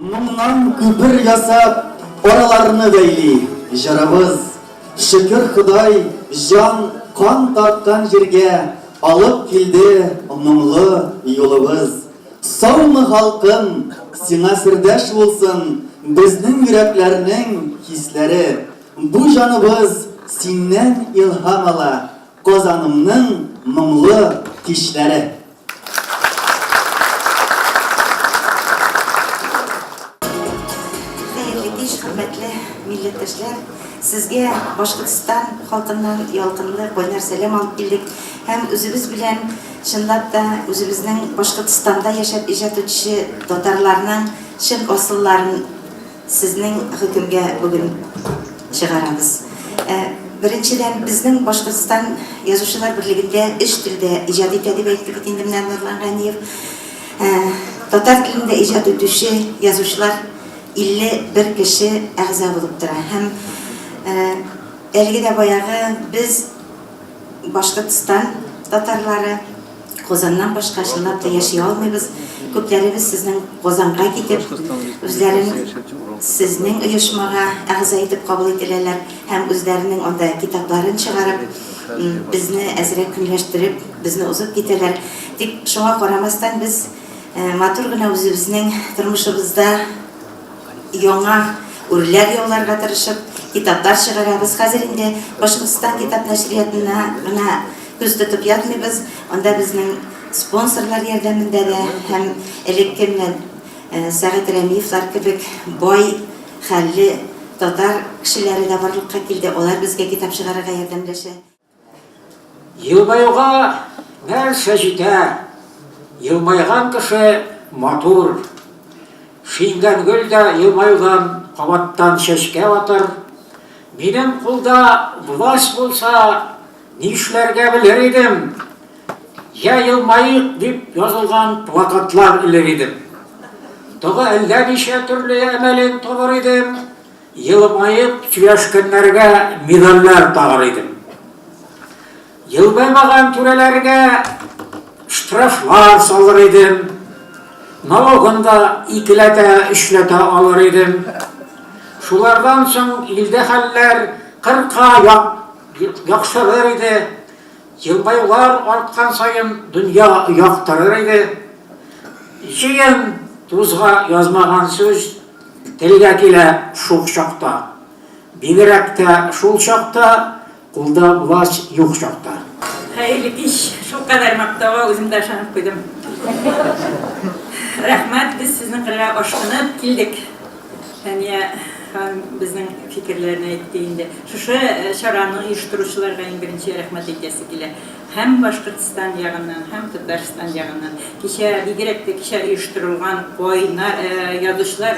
Моңнан күпер ясап, араларны бәйли җырыбыз. Шөкер Ходай, җан, кан тарткан җиргә Алып килде моңлы юлыбыз. Саумы, халкым, сиңа сердәш булсын Безнең йөрәкләрнең хисләре. Бу җаныбыз синнән илһам ала, Казанымның моңлы кичләре. Хәерле кич, хөрмәтле милләттәшләр! Сезгә Башкортстан халкыннан ялкынлы кайнар сәлам алып килдек һәм үзебез белән чынлап та үзебезнең Башкортстанда яшәп иҗат итүче татарларның чын асылларын Сезнең хөкемгә бүген чыгарабыз. Беренчедән, безнең Башкортстан Язучылар берлегендә өч телдә иҗат итә дип әйтте бит инде менә Нурлан Ганиев. Татар телендә иҗат итүче язучылар 51 кеше әгъза булып тора. Һәм әлеге дә баягы без Башкортстан татарлары Казаннан башка чынлап та яши алмыйбыз. Күпләребез сезнең Казанга китеп, үзләрен сезнең оешмага әгъза итеп кабул ителәләр һәм үзләренең анда китапларын чыгарып, безне әзрәк көнләштереп, безне узып китәләр. Тик шуңа карамастан без матур гына үзебезнең тормышыбызда яңа үрләр яуларга тырышып, китаплар чыгарабыз. Хәзер инде Башкортстан китап нәшриятына гына күз тотып ятмыйбыз. Анда безнең спонсорлар ярдәмендә дә һәм элекке менә Сәгыйть Рәмиевлар кебек бай, хәлле татар кешеләре дә барлыкка килде. Алар безгә китап чыгарырга ярдәмләшә. Елмаюга нәрсә җитә? Елмайган кеше матур. Шиңгән гөл дә елмаюдан кабаттан чәчкә атыр. Минем кулда власть булса, нишләргә белер идем. Я елмайыйк дип язылган плакатлар элер идем. Тагы әллә ничә төрле әмәлен табыр идем. Елмаеп сөйләшкәннәргә медальләр тагыр идем. Елмаймаган түрәләргә штрафлар салыр идем. Налогын да икеләтә, өчләтә алыр идем. Шулардан соң илдә хәлләр кырка яхшырыр иде. Елмаюлар арткан саен дөнья яктырыр иде. Җыен тузга язмаган сүз телгә килә шук чакта. Бигрәк тә шул чакта, кулда власть юк чакта. Хәерле кич! Шулкадәр мактауга үзем дә ышанып куйдым. Рәхмәт, без сезнең кырга ашкынып килдек. Фәния ханым безнең фикерләрне әйтте инде. Шушы чараны оештыручыларга иң беренче рәхмәт әйтәсе килә. Һәм Башкортстан ягыннан, һәм Татарстан ягыннан. Кичә, бигрәк тә кичә оештырылган кайнар язучылар,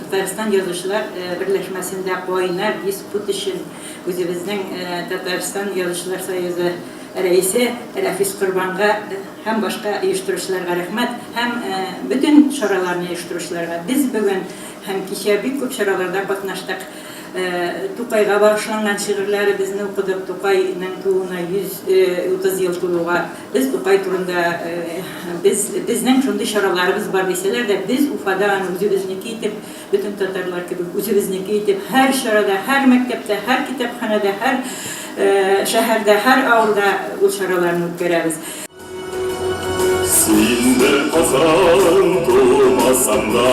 Татарстан язучылар берләшмәсендә кайнар диспут өчен үзебезнең Татарстан Язучылар союзы рәисе Рәфис Корбанга һәм башка оештыручыларга рәхмәт һәм бөтен чараларны оештыручыларга. Без бүген һәм кичә бик күп чараларда катнаштык. Тукайга багышланган шигырьләребезне укыдык, Тукайның тууына 130 ел тулуга без Тукай турында без безнең шундый чараларыбыз бар дисәләр дә, без Уфада аны үзебезнеке итеп, бөтен татарлар кебек үзебезнеке итеп, һәр чарада, һәр мәктәптә, һәр китапханәдә, һәр шәһәрдә, һәр авылда ул чараларны үткәрәбез. Син бер Казан тумасаң да,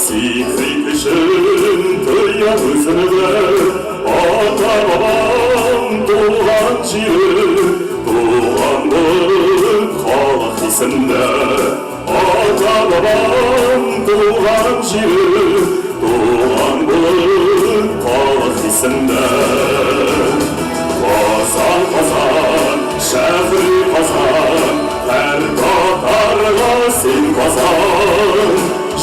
Сихри көчен тоям үземдә. Ата-бабам туган җире, Туган булып кала хисемдә. Ата-бабам туган җире, Туган булып кала хисемдә. Казан, Казан, шәһри Казан, Һәр татарга син Казан.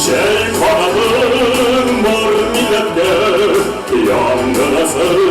Җәй канатың бар милләткә, Яңгырасың.